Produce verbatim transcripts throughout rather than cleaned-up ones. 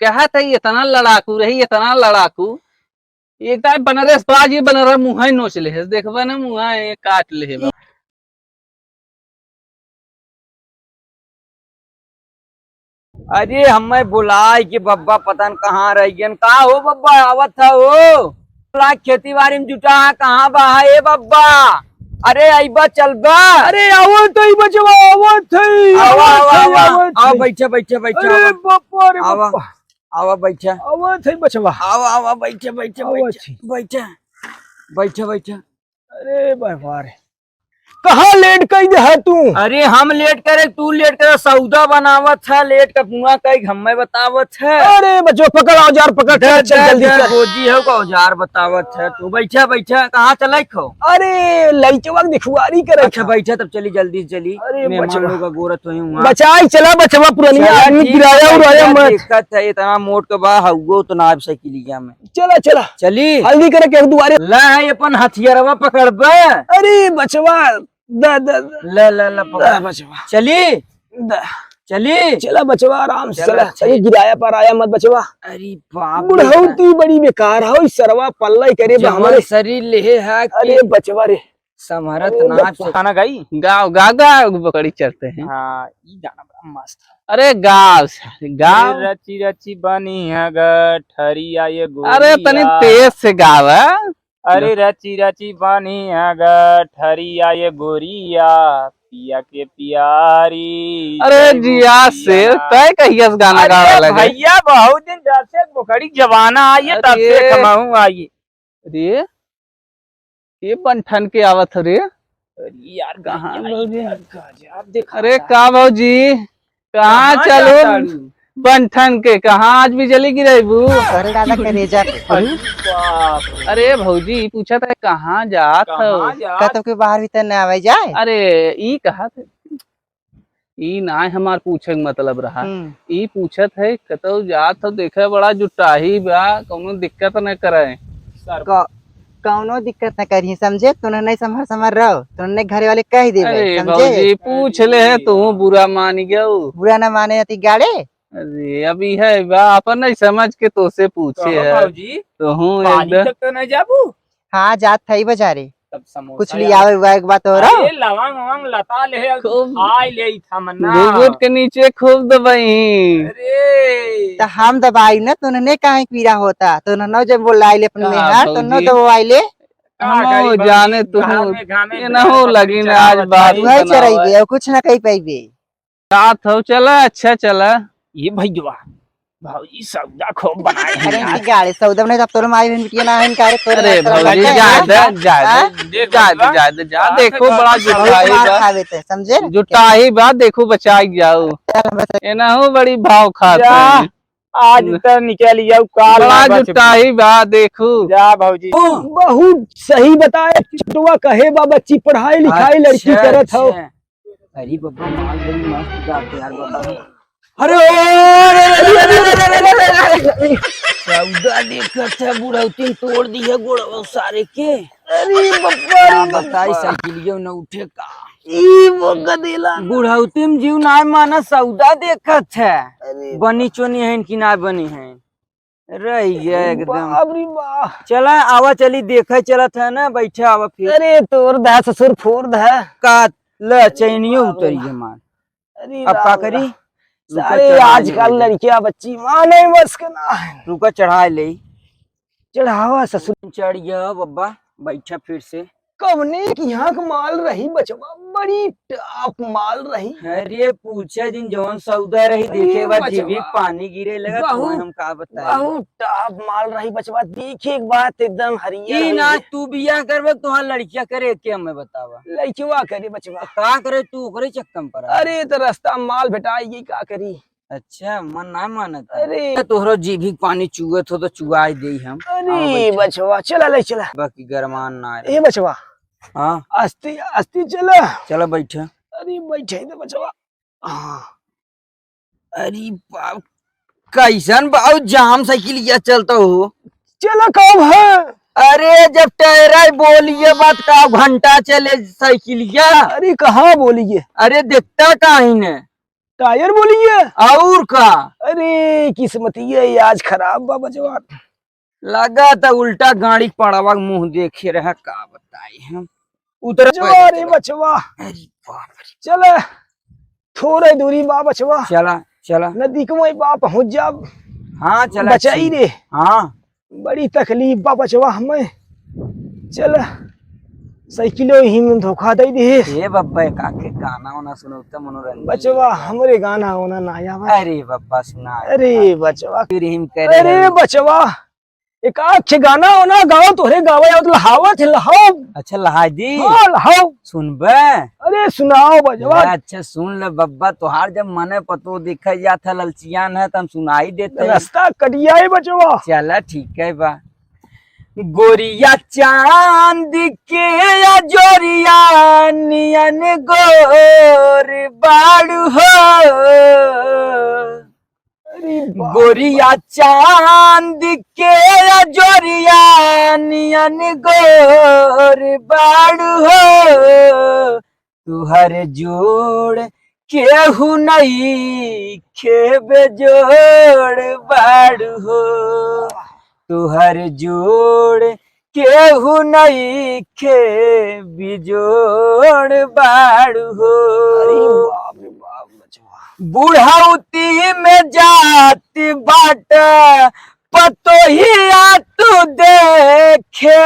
कहा था, इतना लड़ाकू रही, इतना लड़ाकू। एक तो बनरस बाज, ये बनरा मुँह ही नोच ले है, देखबा ना, मुँह ही काट ले है। अरे, हमें बुलाए कि बब्बा पता न कहाँ रह गयन। का हो बब्बा, आवत है हो? पूरा खेती बाड़ी में जुटा है, कहाँ बा है ए बब्बा? अरे, अइबा, चलबा? अरे, आवत है बचवा, आवत है, आवा, आवत आवा, है, आवा। आवत आवा, है। बैठा, बैठा, बैठा, अरे आवा। बप्पा, अरे आवा, बप्पा। आवा, बैठा। आवत है बचवा। आवा, आवा, बैठा, बैठा, आवत बैठा, है। बैठा, बैठा, बैठा। अरे बाबा रे, कहाँ लेट कई दे है तू? अरे हम लेट करे, तू लेट करे, सौदा बनावत है, लेट का पुआ कई हमें बतावत है। अरे बचवा, पकड़ औजार, पकड़, चल, चल, चल, जल्दी चल, चल। भौजी हो का औजार बतावत है तू। बैठा, बैठा, कहाँ चलत हो? अरे लइकवा के देखुआरी करे अच्छा, था। बैठा, तब चली, जल्दी चली। अरे मेहमान बचवा। लोग का गोरत होई हुआ। बचाई चला बचवा, पुरनिया चला, आदमी ठीक है, किराया उराया बैठा, मत। दिक्कत है, इतना मोट के बा, हउगो तो ना आब साइकिलिया में। चला, चला। चली। हल्दी करे के दुआरे। ला, है अपन हथियारवा पकड़बे। अरे बचवा, द, द, द। ला, ला, ला, पकड़। द बचवा। चली। द। चली। चला बचवा, आराम से चला, चला। चली। अरे गिराया पर आया मत बचवा। अरे बाप रे। बुढ़ौती बड़ी बेकार है, ई सरवा पल्ला ही करे बा जवान हमरे। शरीर लेहे है कि अरे बचवा रे। संभरत अरे नाच बचवा। गाना गाई? गाओ, गा, गा, बकरी चढ़ते हैं। हाँ, ई गाना बड़ा मस्त है। अरे गाओ, सारे, गाओ। अरे रची रची बनी है गठरिया ये अरे तनी गोरिया। तेज से गावा। अरे रची रची बनी है गठरिया ये गोरिया, पिया के पियारी अरे जय जिया गोपिया। शेर, तय कहियस गाना अरे गावे लगे? भैया, बहुत दिन जब से बोकड़ी जमाना आई है, तब से अरे। कमाऊँ आई। अरे, ये बंठन के आवत हो रे? अरे यार, कहाँ गजब, भौजी? गजब देखा अरे था। का भौजी, कहाँ कहाँ चलू? जाता रू? बंठन के कहाँ आज बिजली गिराइबू? अरे दादा, करेजा पे। अरे बाप रे। अरे भौजी, ई पूछत है कहाँ जात कहाँ हो? जात? कतौ के बाहर भीतर ना आवे जाए। अरे ई कहत है, ई नाय हमार पूछे के मतलब रहा। हम्म। ई पूछत है, कतौ जात हो, देखे बड़ा जुटाही बा, कौनो दिक्कत न करे। सर क-, कौनो दिक्कत न करी, समझे? तूने नहीं संभर संभर रहो, तूने घरे वाले कह देबे, अरे समझे? भौजी, पूछ ले है, तू बुरा मान गयो। बुरा ना माने अति गाड़े। अरे, अभी है बा, अपन नहीं समझ के तोसे पूछे कहो है। भौजी, तो हूँ पानी एकदम तक तो नहीं जाबू? हाँ, जात थई बजारे। तब समोसा कुछ यार। लियावे उआवे के बात हो रहा? अरे, लवंग ववंग लता ले, खूब खाई ले ई था मन्ना। घुघुट के नीचे खूब दबाई। अरे। त हम दबाई न, तूने काहे पीरा होता? तूने न जब बोलाई ले अपन का मेहर, तो न भौजी? दबाई ले। का हम करी जाने भौजी, तू घामे, घामे ये न हो लगी ना आज बात वही बनावे। चराई दे, और कुछ ना कही पाई बे। जात हो, चला, अच्छा चला। ये भैया, भौजी सौदा खूब बनाए हैं अरे यार। इनकी गाड़ी सौदा बनाए, तब तोर माई बहन बिटिया ना है इनका, अरे तोर अरे माई भौजी, बहन जाए दे, जाए दे, हाँ? जाए दे, जाए दे, जा, बात देखो है, बड़ा बात है। बहुत जुटाही मार बा। खावे थे, समझे? जुटाही बा, देखो बचाई जाओ। चल, बस। एनहु बड़ी भाव खात जा, है। आज त निकल जाऊ, काल बड़ा ना बचबू। जुटाही बा, देखो। जा भौजी। बहुत सही बताए, छोटवा कहे बा बच्ची पढ़ाई लिखाई लड़की अच्छा, करत हो। अच्छा। अरे बाबा, माल बड़ी मस्त जात है यार बाबा। अरे, ओ, अरे, अरे, अरे। सौदा देखत है, बुढ़ौती तोड़ दी है गोड़वा सारे के। अरे बाबा रे का बताई, बाबा। साइकिलियो न उठे का। ई वो गदेला। बुढ़ौती में जीव ना माना, सौदा देखत है। अरे बनी चोनी है कि ना बनी है। रही गया एकदम। बाप रे बाप। चला, आवा चली, देखे चलत है ना, बैठे आवा फिर। अरे, तोर दा ससुर फोर दा। का ल, चैनियो उतरी है मार। अरे अब का राम करी? राम। रुका, सारे चढ़ा आजकल ले। लड़कियां बच्ची माने बस के ना है। रुका, चढ़ा ले। चढ़ावा ससुर। चढ़ गया बब्बा, बैठा फिर से। कवने की यहाँ के माल रही बचवा, बड़ी top माल रही। अरे पूछे जिन जौन सौदा रही, अरे देखे बाद बचवा। जीभी पानी गिरे लगा, बहुत, तुम्हें हम का बताई। बहुत top माल रही बचवा, देखे के बाद एकदम हरियर ई हो ना गई। तू बियाह करबे, तोहार लड़किया करे के हमें बतावा। लड़किया करे बचवा। तो का करे तू ओकरे चक्कर में पड़ा? अरे तो रास्ता में माल भेटाई गई, का करी? अच्छा, मन ना मानत है। अरे। तोहरो जीभी के पानी चुअत हो तो चुआई देई हम। अरे आओ बैठे। बचवा, चला ले चला। बाकी गरमान ना ए रहे। बचवा। हाँ। आस्ते, आस्ते चला। चला बैठे। अरे बैठे तो बचवा। हाँ। अरे बाप, कैसन बाऊ जाम साइकिलिया चलता हो? चला कब है? अरे जब टायर बोलिए बात का घंटा चले साइकिलिया। अरे कहाँ बोलिए? अरे देखता काहे ने? टायर बोलिए? और का? अरे, किस्मतिये आज खराब बा बचवा। लगा त उल्टा गाड़ी पड़वा के मुंह देखे रहा, का बताई हम। उतर बचवा, अरे बचवा। अरे बाप रे। चल, थोड़े दूरी बा बचवा। चला, चला। नदी के वहीं बा पहुंच जाब। हाँ, चला, बचाई ठीक। रे। हाँ। बड़ी तकलीफ बा बचवा हमें। चल, साइकिलो ही में धोखा दे दे। ए बब्बा, का के गाना वाना सुनो, त मनोरंजन बचवा, मिलेला। हमरे गाना वाना ना आवा। अरे बब्बा, सुना। अरे बचवा। फिर हिम करे अरे हम। बचवा, एक आखे गाना वाना गाओ, तोहरे गावे आवत, लहावत है, लहाओ। अच्छा, लहाई दी? हाँ, लहाओ। सुनबे? अरे सुनाओ बचवा। अच्छा, सुन ले बब्बा, तोहार जब मने पतो दिखे जात है, ललचियान है, त हम सुनाई देते हैं। रास्ता कटिया है बचवा। चला, ठीक है बा। गोरिया चांद के अजोरिया नियन गोर बाड़ू हो। अरे बाप। गोरिया चांद के अजोरिया नियन गोर बाड़ू हो। तुहर जोड़ केहू नइखे, बेजोड़ बाड़ू हो। तुहर जोड़ केहू नइखे, बिजोड़ बाड़ू हो। अरे बाप रे बाप, बचवा। बुढ़ौती में जात बाट पतोहिया तू देखे,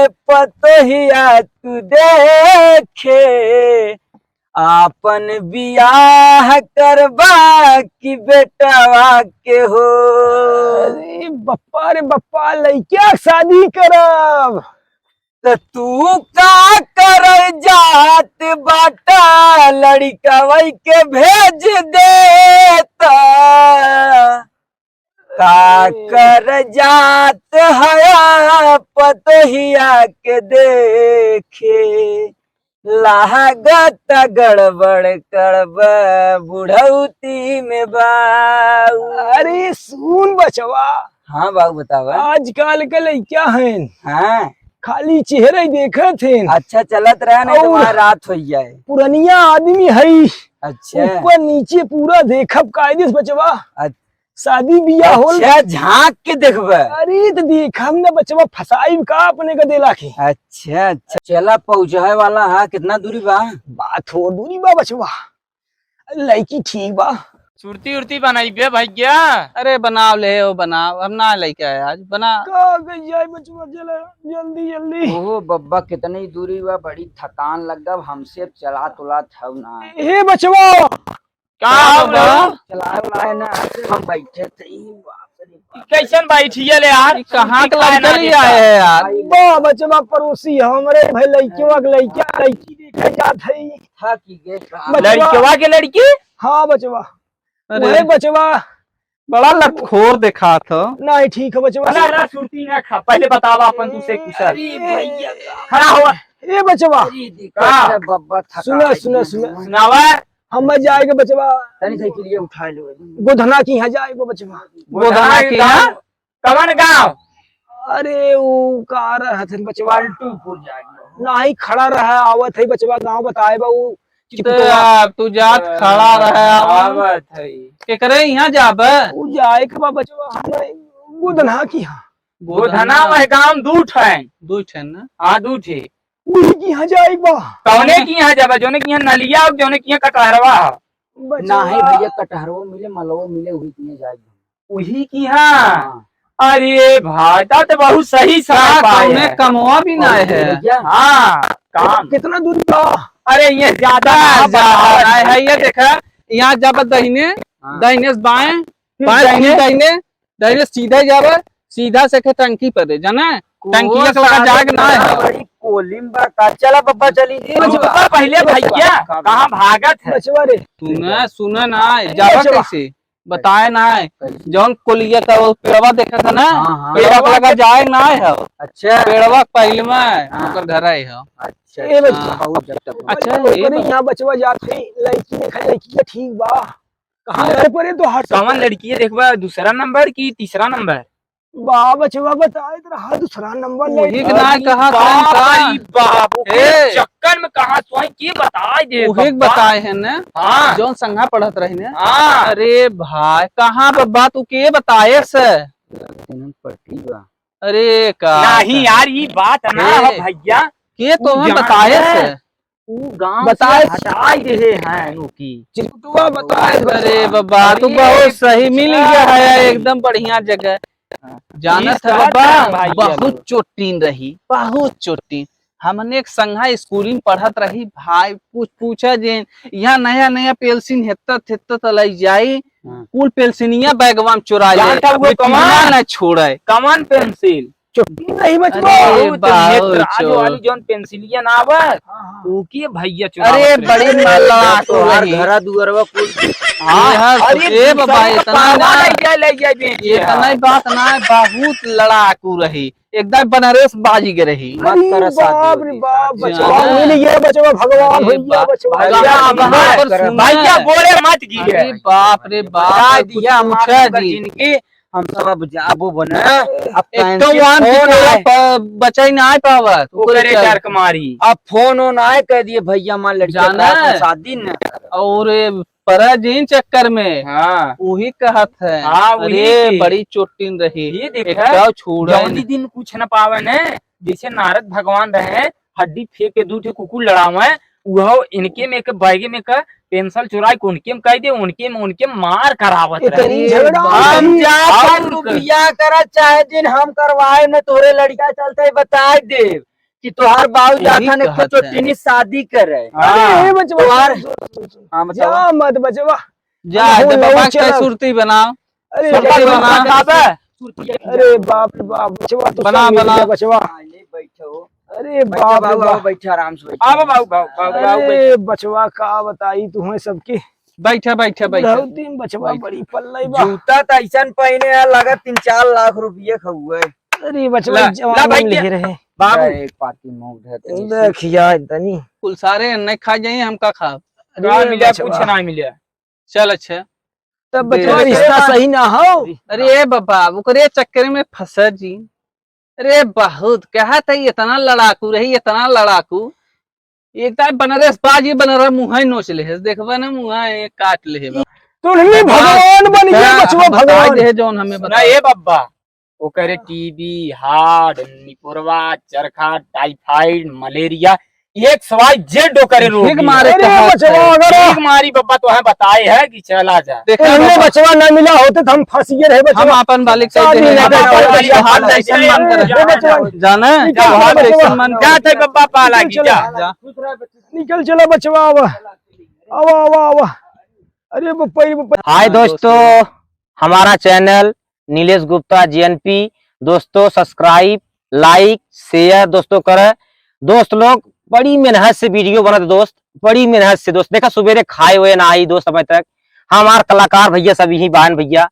पतोहिया तू देखे, आपन बियाह करबा कि बेटवा के हो। अरे बप्पा रे बप्पा, लइका के शादी करब। त तू का करल जात बाटा, लड़िकवई के भेज देता। का कर जात हया पतोहिया के देखे, लागत गड़बड़ कड़बड़ बुढ़ौती में बाऊ। अरे सुन बचवा। हाँ बाऊ, बतावा। आजकल के लइका हैं। हाँ। खाली चेहरा ही देखत हैं। अच्छा, चलत रहे, नहीं तो और वहाँ रात हो जाए। पुरनिया आदमी है। अच्छा। ऊपर नीचे पूरा देखब कायदे से बचवा। अच्छा। शादी बियाह होल। अच्छा, झांक के देखबे। अरे त देखब न बचवा, फसाइब का अपने का देला के। अच्छा, अच्छा, चला पहुँचे वाला है, कितना दूरी बा? बा थोड़ दूरी बा बचवा। लड़की ठीक बा। सुरती उरती बनइबे भैया। अरे बनाव ले ओ बनाव, हम ना लइके आए आज, बना। का गई जाए बचवा, चला जल्दी जल्दी। ओहो बब्बा, कितनी दूरी बा, बड़ी थकान लग गब, हमसे अब चला तुला थव ना। हे बचवा, का का हो बा? बा? चलाए वाला है ना, हम बैठे थे, बाप रे बाप। कैसन बैठिए ले यार? ई कहाँ के लड़का ले आए है यार? बा बचवा पड़ोसी हमरे भाई लइकवा के लइका, लइकी देखे जात है। था की गे का? बचवा। लड़कवा के लड़की? हाँ बचवा। अरे। वही बचवा। बड़ा लतखोर देखात हो। नहीं ठीक है बचवा। ना, ना, सुरती ना खा। पहले बतावा अपन तू से कुशल। अरे भैया का। खड़ा हो। ए बचवा। अरे देखा का? ना बब्बा थका सुना, है सुना, ये सुना। सुनावा। हम जाएगा बचवा। तनी साइकिलिया उठा लो। गोधना की यहाँ जाएगा बचवा। गोधना की यहाँ? कवन गाँव? अरे ऊ का रहत है बचवा। पलटूपुर जाएगा। नाही खड़ा रहा, आवत है बचवा, गाँव बताए बा ऊ। तो चिपटवा। यार, तू जात खड़ा रहे, आवा। आवत है। केकरे यहाँ जाबे? ऊ जाए के बा बचवा, हम गोधना की यहाँ। गोधना वह गाँव दू ठे। दू ठे ना? हाँ, दू ठे। उही की यहाँ जाए के बा। कौने की यहाँ जाबे? जोने की यहाँ नलिया हो, जोने की यहाँ कटहरवा हो। बचवा। नाही भैया, कटहरवो मिले, मलवो मिले, उही की यहाँ जाए के बा। उही की यहाँ। हाँ। अरे भाई, ता तो बहुत सही समय का पाए कौने है। कमवा भी ना और है। भैया। हाँ, काम। कितना दूर बा? अरे ये ज्यादा ना ज्यादा बा। ना है, ये देखा, यहाँ जब दहिने, हाँ। दहिने से बाएं, फिर बाएं, दहिने। फिर दहिने, दहिने से सीधे जाबे, सीधा से के टंकी पर दे, जाना है? को टंकिया के लगा जाए के ना है। बड़ी कोलिम बा का। चला बब्बा चली जी। बचवा, पहले भैया, का, का, कहाँ भागत है? बचवा रे। सुना, सुना ना है, जाबा बचवा। कैसे? बताए ना है। कैसे? जौन कोलिया का वो पेड़वा देखा था ना, हाँ, हाँ। पेड़वा के लगा जाए ना है। अच्छा। पेड़वा पहले में हाँ। ओकर घर आए हो। अच्छा, ए बच्चा। अच्छा। बहुत जब तक अच्छा, ए ओकरे बा- यहाँ बचवा जात है, लड़की देखा, लड़की का ठीक बा। कहाँ घर पर है तो हट कौन सकता है। लड़की है देखबा, दूसरा नंबर की तीसरा नंबर? बा बचवा बताए तो रहा, दूसरा नंबर ले। वही के ना अरे कहा बाप था का? रे बाप, ओके ए। चक्कर में कहा सोई के बताए दे उहे के बप्पा। बताए हैं ना, हाँ। जौन संघा पढ़त रही ने। हाँ। अरे भाई, कहाँ बा बात, उ के बताए से? पट्टी बा। अरे का नहीं यार, ई बात ना ए। हो भैया। के तो हम बताए से? उ गाँव बताए से हटाई देहे हैं ओकी। चिरकुटवा बताए अरे बबा, तू अरे बहुत सही मिल गया है यार, एकदम बढ़िया जगह। हाँ। जानत है बबा, भाई बहुत चोटीन रही, बहुत चोटीन। हमने एक संघा स्कूल में पढ़त रही भाई, पूछ, पूछा जे यहाँ नया नया पेंसिल हेतत हेतत लई जाई, हाँ। कुल पेंसिलिया बैगवा में चुरा ले, जानत है वो कौन? ना छोड़े। कौन पेंसिल? चोटीन रही बचवा। अरे बहुत बाबू मित्र, आज चो। वाली जौन पेंसिलिया ना आवा, हाँ, हाँ। ओके भैया चुरावत अरे रहे। बड़ी मल्ला तोहार रही। घरा दुआरवा कुल। हाँ, अरे ए बाबा, दूसरे का इतना पावा ना। ले जाए, ले जाए बेच के। इतना ही बात ना, बहुत लड़ाकू रही, एकदम बनारस बाजी के रही। मत अरे कर साधु बाप रे जी। बाप, बचवा हाँ। मिल गया बचवा, भगवान अरे भैया बाप। बचवा। भैया, भैया, अब भैया, पर सुना भैया है। बोले मत गिरे। अरे बाप रे बाप, बता दिया, कुछ हम पूछा आपका जी। जिनकी हम सब अब जाबो बने। अब एक time तो से वाहन फोन के आए। प-, बचाई ना आए पावत, ओकरे ओकरे चल। डर के मारी। अब फोन ओन आए, कह दिए, "भैया, माँ लड़का जाना का है। शादी न।" और ये परा जिन चक्कर में, हाँ। वही कहत है। हाँ, वही अरे, की। बड़ी चोटिन रही। ये देख, एक तो छोड़ा जौनी नहीं। दिन कुछ न पावे ने, जैसे नारद भगवान रहे, हड्डी फेंक के दू ठे कुकुर लड़ावे, उहो इनके में के बैगे में का पेंसिल चुराई के उनके में कह दे, उनके में उनके मार करावत रहे। इतनी झगड़ा हम होती। जा और रुपया करा चाहे जिन हम करवाए न तोरे लड़का चलते बता दे कि तोहार बाऊ यही जाखन एक कहत है। चोटिनी शादी करे। हाँ। अरे, ए बचवा, तोहार सुन, सुन, सुन, सुन। हाँ, बचवा। जा मत बचवा। जा, हम तो हो बाबा चला। के सुरती बनाओ। अरे, सुरती अरे, बनाओ। बाबा। अरे बाप रे बाप, बचवा तो बना, सब मिल बना। गया, बचवा। हाँ, ले बैठो। अरे बैठो बाप रे बाबू, बाप। आओ, बैठो आराम से बैठो। आओ बाबू, बाबू, बाबू, आओ, अरे बैठो। बचवा का बताई तुम्हें सबकी। बैठा, बैठा, बैठा। बहुत दिन बचवा बैठा। बड़ी पल्लई बा। जूता त ऐसन पहने है, लगा तीन चार लाख रुपये खउए। अरे बचवा ला, जवान ला भाई में क्या? लेके रहे। बाबू। एक पाती मुंह उधर से। देखिया तनी। कुल सारे नहीं खा जाइए, हम का खाब? अरे का मिला, बचवा। कुछ ना मिला। चल अच्छा। तब बच्चा दे। रिश्ता सही ना हो। अरे ए बाबा, ओकरे चक्कर में फंसा जी। अरे बहुत कहत है, इतना लड़ाकू रही, इतना लड़ाकू। एक दाई बनरस बाजी बनरा मुँह ही नोच ले, देखबा ना मुँह ही काट ले बा। तुलनी भगवान बन गया, हाँ, बचवा हम बता भगवान। दे जौन हमें सुना बता। ए बाबा, ओकरे हाँ। टीबी, हार्ट, निपोरवा, चरखा, टाइफाइड, मलेरिया, एक सवाई जेड ओकरे रोग ठीक है। मारे अरे कहत बचवा, है। अगर ठीक मारी बब्बा तो है बताए है कि चला जा। देखा हमने बब्बा। बचवा ना मिला होते तो हम फंस गए रहे हम बचवा। अपन मालिक से शादी देहे ना ना बब्बा, करा, तोहार बचवा। जैसन मन करे। ए बचवा। जाना है? निकल तोहार चला जैसन बचवा। मन जा करे। तै बब्बा पाला निकल की चला। जा। जा। निकल चला बचवा, आवा। आवा, आवा, आवा। अरे बप्पा, ये बप्पा। हाय हाँ, दोस्तों, दोस्तों। हमारा चैनल नीलेश गुप्ता जीएनपी। दोस्तों subscribe, like, share दोस्तों करें। दोस्त लोग बड़ी मेहनत से वीडियो बनत दोस्त, बड़ी मेहनत से दोस्त। देखा सुबेरे खाए हुए ना आई दोस्त अबे तक। हमार कलाकार भैया सब यही बाहन भैया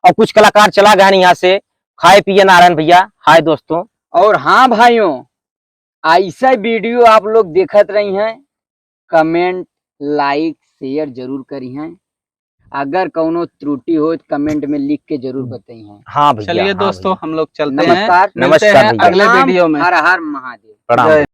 और कुछ कलाकार चला गए हैं यहाँ से, खाए पिए ना रहन भैया। हाय दोस्तों। और हाँ भाइयों, ऐसा वीडियो आप लोग देखत रही हैं, कमेंट, लाइक, शेयर जरूर करी हैं। अगर कौनो त्रुटि हो तो कमेंट में लिख के जरूर बताई हैं। हाँ भैया, चलिए हाँ दोस्तों, भैया। हम लोग चलते हैं, नमस्कार। मिलते नमस्कार हैं भैया। अगले प्रणाम, वीडियो में। हर हर महादेव। प्रणाम। जय।